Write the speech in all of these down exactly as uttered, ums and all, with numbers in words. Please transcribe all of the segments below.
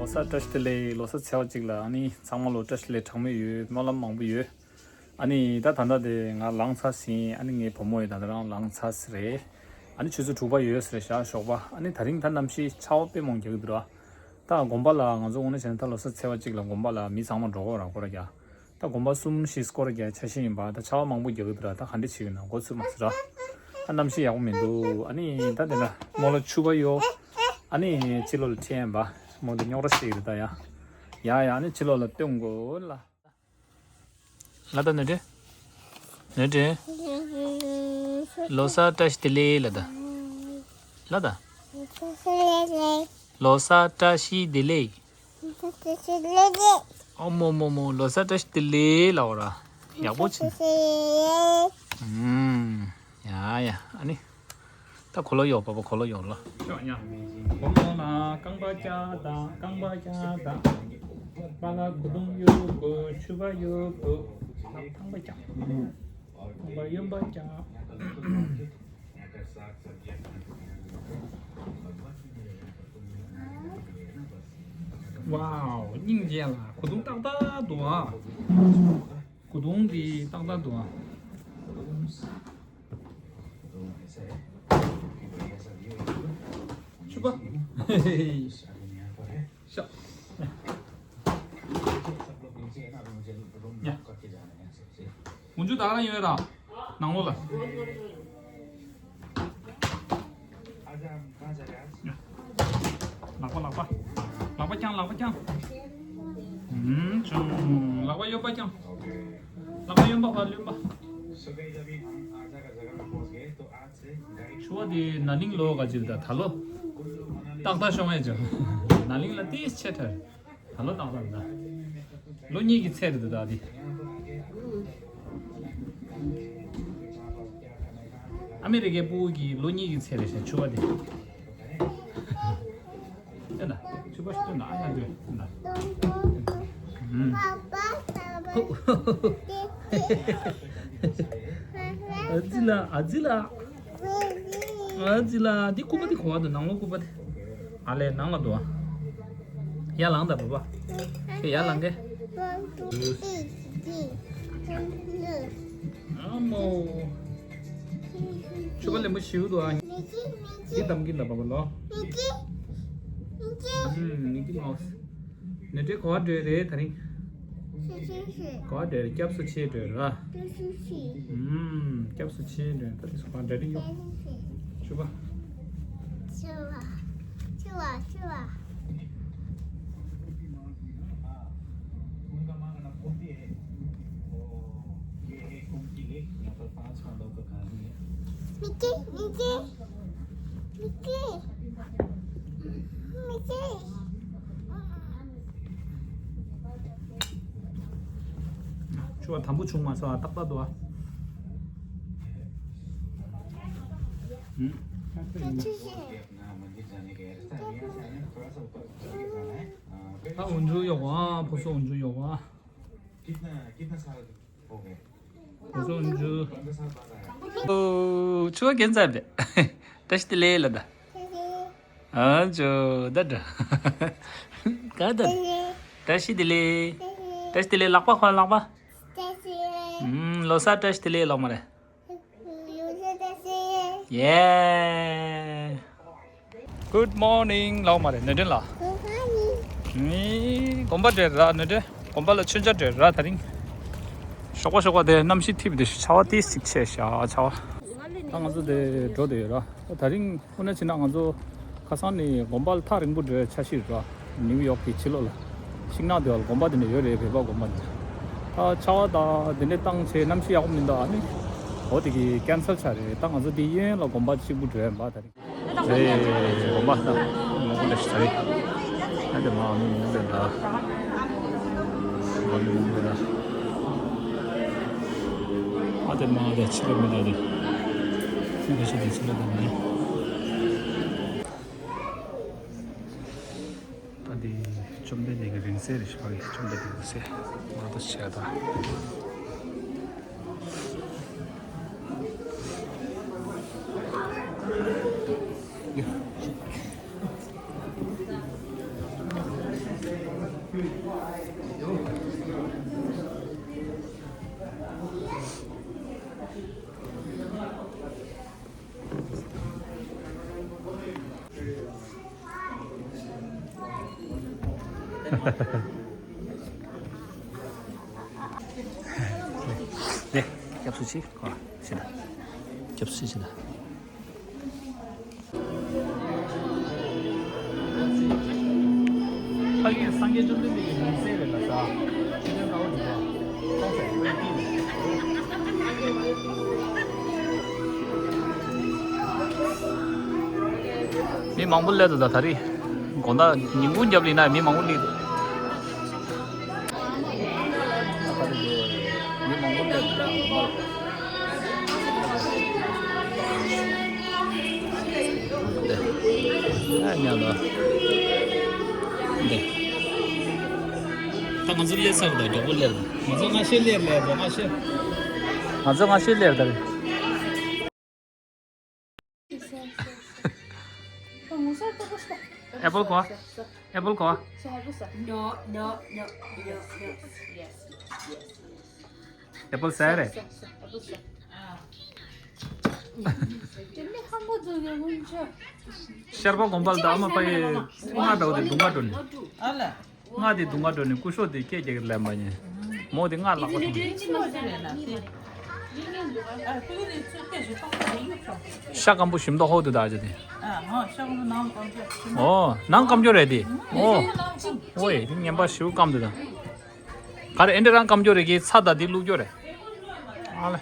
ས་བཀྲ་ཤིས་བདེ་ལེགས། ལོ་གསར་ཚེས་པ་གཅིག་ལ་ཨ་ནི་ཚང་མ་ལོ་བཀྲ་ཤིས་བདེ་ལེགས་གྲངས་མེད་ཡོད། སྨོན་ལམ་མང་པོ་ཡོད། ཨ་ནི་ད་ད་ལྟ་དེ་ང་ལངས་ཚར་ཟིན། ཨ་ནི་ངའི་བུ་མོ་ཡིས་ད་ལྟ་རང་ལངས་ཚར་ཟིན་རེད། ཨ་ནི་ཆུ་ཚོད་དྲུག་པ་ཡོད་ཟེར་བཞག་ཞོགས་པ། ཨ་ནི་ད་རིང་ད་གནམ་གཤིས་ཆར་པ་དཔེ་མང་རྒྱག་གི་འདུག་ར། ད་དགོན་པ་ལ་ང་ཚོ་དངོས་གནས་བྱས་ན་ད་ལོ་གསར་ཚེས་པ་གཅིག་ལ་དགོན་པ་ལ་མི་ཚང་མ་འགྲོ་གི་ར། སྐོར་ར་རྒྱག་ད་དགོན་པ་གསུམ་བཞི་སྐོར་ར་རྒྱག་འཆར་གཞི་ཡིན་པ། ད་ཆར་པ་མང་པོ་རྒྱག་གི་འདུག་ར། ད་ག་འདྲ་བྱེད་ཀྱི་ན་འགོ་ཚུགས་མ་ཟེར་ར། ད་གནམ་གཤིས་ཡག་པོ་མི་འདུག་ཨ་ནི་ད་དེ་ལ་རྨོ་ལགས་ཕྱུ་པ་གཡོག་ཨ་ནི་ཕྱི་ལོགས་ལ་ཁྲིད་ཡིན་པ། རྨོ་འདི་རྙོག་དྲ་ཞིག་རེད་ད་ཡ། ཡ་ཡ། ཨ་ནི་ཕྱི་ལོགས་ལ་སྟོན་དགོས་ལ། ལ་ད་ནུ་ཏྲེ། ནུ་ཏྲེ། ལོ་གསར་བཀྲ་ཤིས་བདེ་ལེགས་ལ་ད། ལ་ད། ལོ་གསར་བཀྲ་ཤིས་བདེ་ལེགས། ཨོ་མོ་མོ་མོ། ལོ་གསར་བཀྲ་ཤིས་བདེ་ལེགས་ལ་འོ་ར། ཡག་པོ་ཕྱིན། ཨུམ། ཡ་ཡ། ཨ་ནི། ད་གོ་ལོ་ཡོག་པ་པ་གོ་ལོ་ཡོག་ལ། ཤོག་ཡ། གོ་ལོ་ན་རྐང་པ་བཀྱག་དང་རྐང་པ་བཀྱག་དང་། པ་ལ་གོས་ཐུང་གཡོག་དགོས། ཕྱུ་པ་གཡོག་དགོས། རྐང་པ་བཀྱག་རྐང་པ་གཡོན་པ་བཀྱག་ཝའོ། སྙིང་རྗེ་ལ་གོས་ཐུང་ཏག་ཏག་འདུག་ཨ། གོས་ཐུང་འདི་ཏག་ཏག་འདུག་ཨ། ཕྱུ་པ། ཤ། ཡ། འོ་འཇུ་ད་ག་རང་ཡོད་ར། ནང་ལོགས་ལ། ལག་པ་ལག་པ། ལག་པ་བརྐྱངས། ལག་པ་བརྐྱངས། ཨུམ་ཅུང་། ལག་པ་གཡོན་པ་བརྐྱངས། ལག་པ་གཡོན་པ་ཕར་ལུས་པ། ཕྱུ་པ་དེ་ན་ནིང་ལོ་ག་ཅིག་ད་ད་ལོ། ཏག་ཏག་ཤོང་ཡ་ཅིག་ན་ནིང་ལ་ཏིས་ཆེ་ཐལ། ད་ལོ་ཏག་ཏག་ད། ལོ་གཉིས་ཀྱི་ཚད་རེད་འདུག་ད་དེ། ཨ་མི་རི་ཀའི་ཕྲུ་གུ་གི་ལོ་གཉིས་ཀྱི་ཚད་རེད་ཤག་ཕྱུ་པ་དེ། ཨེ་ན། ཕྱུ་པ་ཞིག་སྟོན་ན་ཨ་ཡ་འདོད་ན། ཨུམ། ཨ་ཙི་ལ། ཨ་ཙི་ལ། ཨ་ཙི་ལ། འདི་སྐུད་པ་འདི་གོ་བ་འདུག་ནང་ལོགས་སྐུད་པ་འདི། ཨ་ལས་ནང་ལ་འདུག་ཨ། ཡར་ལངས་དང་བུ་པ། ཁྱོད་ཡར་ལངས་གེ། ཨ་མོ། ཕྱུ་པ་ལེན་པོ་ཞིག་འདུག་ཨ། འདི་གཏམ་གྱིན་ད་བུ་པ་ལོ། ཨུམ། མིག་ཀི་མའོ་སི། ནེ་ཏྲེ་ག་པར་འགྲོ་རེད་ད་རིང་། ག་པར་འགྲོ་རེད། སྐྱབས་སུ་མཆི་འགྲོ་ར། ཨུམ། སྐྱབས་སུ་མཆི་འགྲོ། ད་དེ་སུ་ག་པར་འགྲོ་རེད་ཡོ། ཕྱུ་པ། ཕྱུ་པ། ཕྱུ་པ། ཕྱུ་པ། མིག་ཀི། མིག་ཀི། མིག་ཀི། མིག་ཀི། ཕྱུ་པ་དམ་པོ་བྱུང་མ་སོང་ཨ། ཏག་ཏག་འདུག་ཨ། ཨུམ། ད་འོ་འཇུ་ཡོག་ཨ། ཕོ་སོ་འོ་འཇུ་ཡོག་ཨ། ཕོ་སོ་འོ་འཇུ། ཨོ། ཕྱུ་པ་རྒན་ཚར་རེད། བཀྲ་ཤིས་བདེ་ལེགས་ལ་ད། ཨ་ཅོ་ད་འདྲ། ག་ད། བཀྲ་ཤིས་བདེ་ལེགས། བཀྲ་ཤིས་བདེ་ལེགས། ལག་པ་ཁོ་ལག་པ། ཨུམ། ལོ་གསར་བཀྲ་ཤིས་བདེ་ལེགས་ལོག་མ་རེད། ཡེ། Good morning ལོག་མ་རེད་ནེ་ཏྲེ་ལ། ནི་དགོན་པ་འགྲོ་ར་ནེ་ཏྲེ། དགོན་པ་ལ་མཆོད་མཇལ་འགྲོ་ར་ད་རིང་། ཞོགས་པ་ཞོགས་པ་དེ་གནམ་གཤིས་འཐིབས་དེ་ཆར་པ་ཏིས་ཅིག་ཆེ་ཤག་ཆར་པ། ད་ང་ཚོ་དེ་འགྲོ་དེ་ཡོད་ར། ད་རིང་དངོས་གནས་བྱས་ན་ང་ཚོ་ཁ་སང་ནས་དགོན་པ་ལ་ཐག་རིང་པོ་འགྲོ་ཡ་འཆར་གཞི་རེད་ར། ནིའུ་ཡོག་གི་ཕྱི་ལོགས་ལ། ཤིང་ནགས་དེ་བ་ལ་དགོན་པ་དེ་འདྲ་ཡོད་རེད། བོད་པ་དགོན་པ་དེ་འདྲ། ད་ཆར་པ་དང་དེ་འདྲ་བཏང་བྱས་གནམ་གཤིས་ཡག་པོ་མི་འདུག་ཨ་ནི། འོ་དེ་གི་ཀན་སལ་ཆགས་རེད། ད་ང་ཚོ་དེ་གཡས་གཡོན་ལ་དགོན་པ་གཅིག་པུ་འགྲོ་ཡ་ཡིན་པ་ད་རིང་། རེད། དགོན་པ་ད་མང་པོ་འདྲ་ཞིག་ཆགས་རེད། ཨ་དེ་མ་མི་མང་པོ་འདྲ་ད། མ་མི་མང་པོ་འདྲ། ཨ་དེ་མ་དེ་ཕྱི་ལོགས་མི་འདྲ་དེ། ཁྱོད་ཁ་ཤས་དེ་ཕྱི་ལོགས་དེ་མ་ཡིན། ད་འདི་བཅོམ་ལྡན་འདས་ཀྱི་རིང་བསྲེལ་རེད་ཤག་བཅོམ་ལྡན་འདས་རིང་བསྲེལ་མ་གཏོགས་བྱས་ད། ནས་སྐྱབས་སུ་མཆི། ཁོ་ཤི་ད། སྐྱབས་སུ་མཆི་ཤི་ད། ཕ་གིའི་སངས་རྒྱས་བཅོམ་ལྡན་འདས་ཀྱི་ལུང་གསལ་རེད་ལ་ས། ཆོས་ལྡན་དཀར་པོ་འདི་ལ་ཁོང་ཟེར་བའི་དཀྱིལ་ནས། མི་མང་པོ་སླེབས་འདུག་ད་ད་རེས་དགོང་དག་ཉིན་གུང་རྒྱབ་ལ་ཡིན་ན་མི་མང་པོ་སླེབས་འདུག་མི་མང་པོ་སླེབས་འདུག་ཨ་ཉག་ལོ། འདི། ད་ང་ཚོ་སླེབས་ཚར་འདུག་མགྱོགས་པོ་སླེབས་འདུག་ང་ཚོ་སྔ་ཕྱི་སླེབས་ལ་ང་ཚོ་སྔ་ཕྱི། ང་ཚོ་སྔ་ཕྱི་སླེབས་ད་རེད། Apple ཁོ། Apple ཁོ། No, no, no, no, no. Yes, yes, yes, yes. Apple ཟ་རེད། Apple ཟ། དེ་ནི་ཧམ་པ་ཚོ་གི་སྔོན་ཆད། ཤར་པ་དགོན་པ་ལ་ད་ཨ་མ་ཕ་གི་ང་འདྲ་བོ་དེ་སྡུག་ག་འགྲོ་ནི། ཨ་ལ། ང་དེ་སྡུག་ག་འགྲོ་ནི་སྐུ་ཞབས་དེ་སྐད་རྒྱག་གི་ལན་པ་ཉེ། མོ་དེ་ང་ལག་པ་ཐོག་ཤ་སྐམ་པོ་ཞིམ་མདོག་ཧོ་དུ་ད་ཅི་དེ། ཨོ་ནང་སྐམ་ཅོ་རེད་དེ། ཨོ། ཨོ་ཡེ་དེ་ངན་པ་ཞིབ་སྐམ་དུ་ད། ག་རེ་ཨེ་འདྲ་རང་སྐམ་ཅོ་རེད་གི་ཚྭ་དང་དེ་བླུགས་ཅོ་རེད། ཨ་ལེ།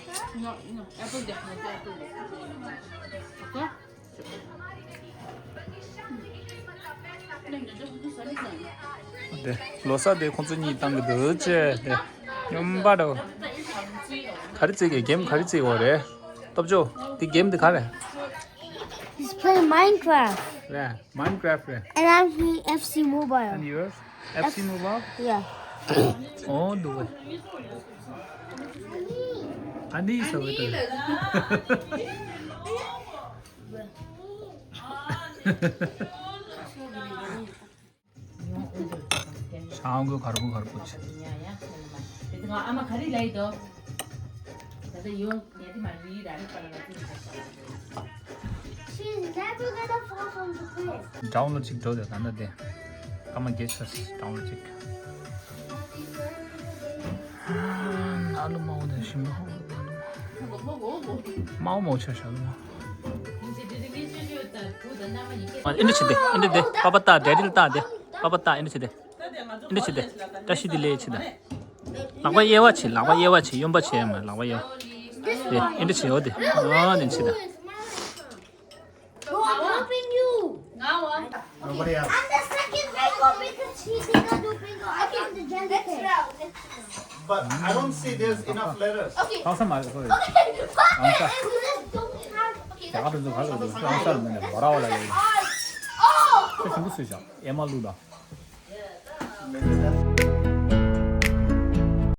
དེ་ལོ་གསར་དེ་ཁོང་ཚོ་གཉིས་བཏང་གི་འདུག་ཅེས་དེ་སྨྱོན་པ་འདྲ་བོ། ག་རེ་རྩེད་གི་གེམ་ག་རེ་རྩེད་གི་རེད། སྟོབས་ཆོས་དེ་གེམ་དེ་ག་རེ། He's playing Minecraft. Yeah, Minecraft. And I'm playing F C Mobile. And yours? F C Mobile? Yeah. Oh, do it. Ani so it. ཤང་གི་གར་པོ་གར་པོ་ཆེ། དེ་ང་ཨ་མ་ག་རེ་ལབ་ཡི་དོ། ད་ལྟ་ཡོང་ཉལ་དེ་མ་རི་ར་རི་པ་ལ་ང་ཚོ། She's never gonna fall from the cliff. ཌའུན་ལོཌ་ཅིག་འགྲོ་དེ་ད་ནི་དེ། ཀ་མ་གེ་ཆ་ཌའུན་ལོཌ་ཅིག་ཨ་ལུ་མ་འོ་དེ་ཞིམ་པོ། མ་འོ་མ་འོ་ཆ་ཤ་ལུ་མ། ཨ་ཨེ་འདྲ་བྱེད་དེ་ཨེ་འདྲ་དེ་པ་པ་ལྟ་ཌེ་ཌི་ལ་ལྟ་དེ་པ་པ་ལྟ་ཨེ་འདྲ་བྱེད་དེ། ཨེ་འདྲ་བྱེད་དེ། བཀྲ་ཤིས་བདེ་ལེགས་བྱེད་དེ། ལག་པ་གཡས་པ་བྱེད་ལག་པ་གཡས་པ་བྱེད་གཡོན་པ་བྱེད་མ་ལག་པ་གཡས་པ། དེ་ཨེ་འདྲ་བྱེད་འོ་དེ་ཨ་ནི་བྱེད་དེ། Oh, I'm helping you. Nobody else. I'm the second bingo because she did not do bingo. I found the jelly cake. But I don't see there's enough letters. Okay. གང་ས་མ་གོ་ཡོད། གང་ས། Okay. ཡག་ཏུ་འཛུགས་ག་ལ་འཛུགས་གང་ས་མིན་ནས་བོ་ར་བ་ལ་ཡོད། ཨོ། ཁྱེད་ཆུང་ཀུ་སུས་བཞག་ཨེ་མ་ལུ་ལ།